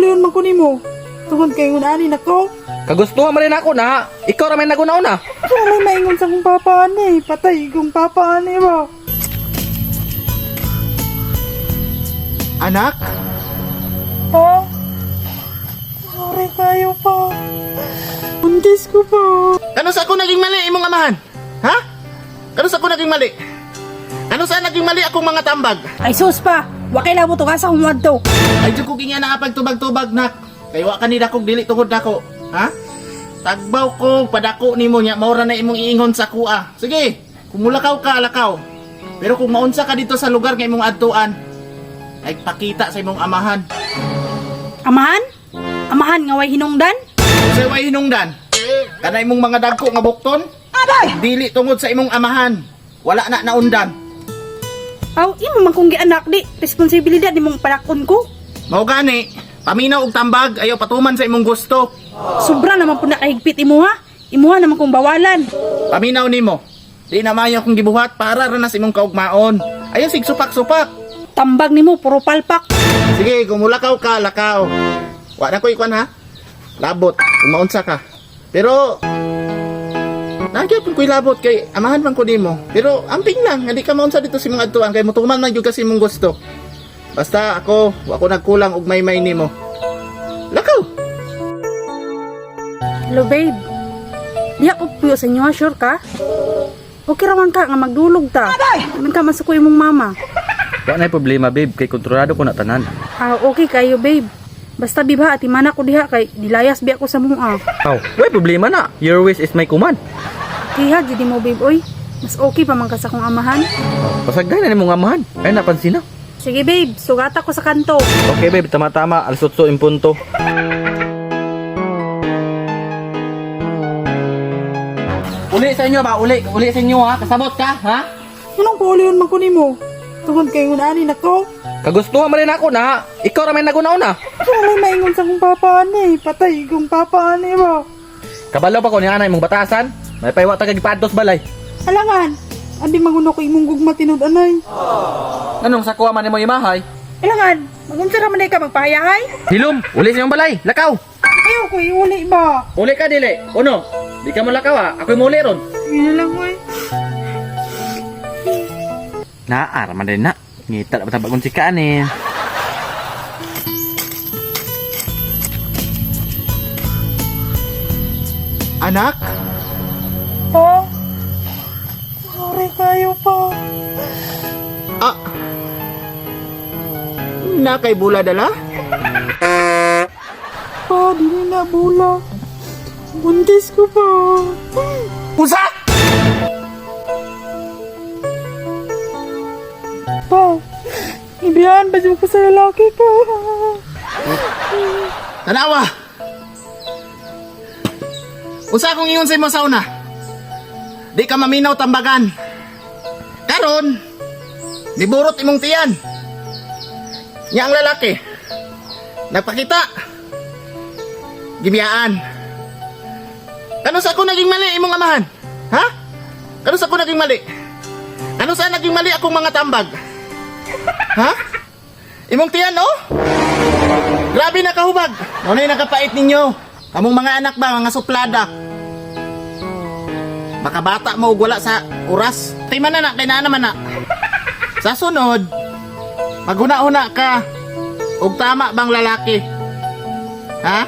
paulion man ko nimo? Tungod kay ngun ani nako. Kagustuhan man rin ako na, ikaw ra may naguna-una. Asa may maingon sa akong papa ani? Patay kong papa ani ba? Anak? Pa? Sorry kayo pa. Buntis ko pa. Kano sa ako naging mali imong amahan? Ha? Kano sa ako naging mali? Kano sa naging mali akong mga tambag? Ay sus pa, wa kay labo to ka sa humadto. Ay jud ko ginya na pagtubag-tubag nak. Kay wa kanila kog dili tungod nako. Ha? Tagbaw ko padako nimo nya mao ra na imong iingon sa kuha. Sige, kung mulakaw ka lakaw. Pero kung maunsa ka dito sa lugar nga imong adtuan, ay pakita sa imong amahan. Amahan? Amahan nga way hinungdan? Sa way hinungdan. Kana imong mga dagko nga bukton? Dili tungod sa imong amahan. Wala na naundan. Aw, imo man kong gianak di, responsibilidad nimong palakon ko. Mao gani, paminaw og tambag ayaw patuman sa imong gusto. Sobra naman po na kahigpit imuha. Imuha naman kong bawalan. Paminaw nimo. Di na maayo kung gibuhat para ra na sa imong kaugmaon. Ayaw sig supak-supak. Tambag nimo puro palpak. Sige, kung mulakaw ka, lakaw. Wa na ko ikuan ha. Labot, kung maunsa ka. Pero Nagyapon ko'y labot kay amahan man ko nimo. Pero amping lang, nga di ka maunsa dito sa imong adtuan kay mutuman man gyud kasi imong gusto. Basta ako, wa ko nagkulang og maymay nimo. Lakaw. Hello babe. Diha ko puyo sa inyo ha, sure ka? Okay raman ka nga magdulog ta. Man ka masuko imong mama. Wa na problema babe, kay kontrolado ko na tanan. Ah, okay kayo babe. Basta biba at imana ko diha kay dilayas biya ko sa mua. Aw, way problema na. Your wish is my command. Kiha jud mo babe oy. Mas okay pa man ka sa akong amahan. Pasagday na nimong amahan. Ay napansin na. Sige babe, sugata ko sa kanto. Okay babe, tama-tama, alas 8 in punto. Uli sa inyo ba? Uli, uli sa inyo ha? Kasabot ka, ha? Anong paulion man ko nimo? Tungod kay ngun ani nako. Kagustuhan man rin ako na, ikaw ra may naguna-una. Asa may maingon sa akong papa ani? Patay kong papa ani ba? Kabalo pa ko ni anay mong batasan. May paywa ta kag ipaadtos balay. Alangan, abi manguno ko imong gugma tinud anay. Anong sa kuha man nimo imahay? Ilangan, magunsa ra man ka magpahayahay? Hilom, uli sa inyong balay, lakaw. Ayaw ko iuli ba? Uli ka dili. Uno, di ka mo lakaw ha. Ako'y muli ron. Sige na lang oy. Naar man din na. Ngita na ba kung sikaan eh. Anak? Pa? Sorry kayo pa. Ah. Na kay bula dala? Pa, dili na bula. Buntis ko pa. Usa! Pa, ibiyaan ba siya ko sa lalaki pa? Tanawa! Usa akong ingon sa imo sa una. Di ka maminaw tambagan. Karon, niburot imong tiyan. Nya ang lalaki. Nagpakita. Gibiyaan. Kano sa ako naging mali imong amahan? Ha? Kano sa ako naging mali? Kano sa naging mali akong mga tambag? Ha? Imong tiyan, oh? Grabe na kahubag. Mao na nakapait ninyo. Kamong mga anak ba, mga suplada. Baka bata mo og wala sa oras. Tima na na, kay naa naman na. Sa sunod, maghuna-huna ka. Og tama bang lalaki? Ha?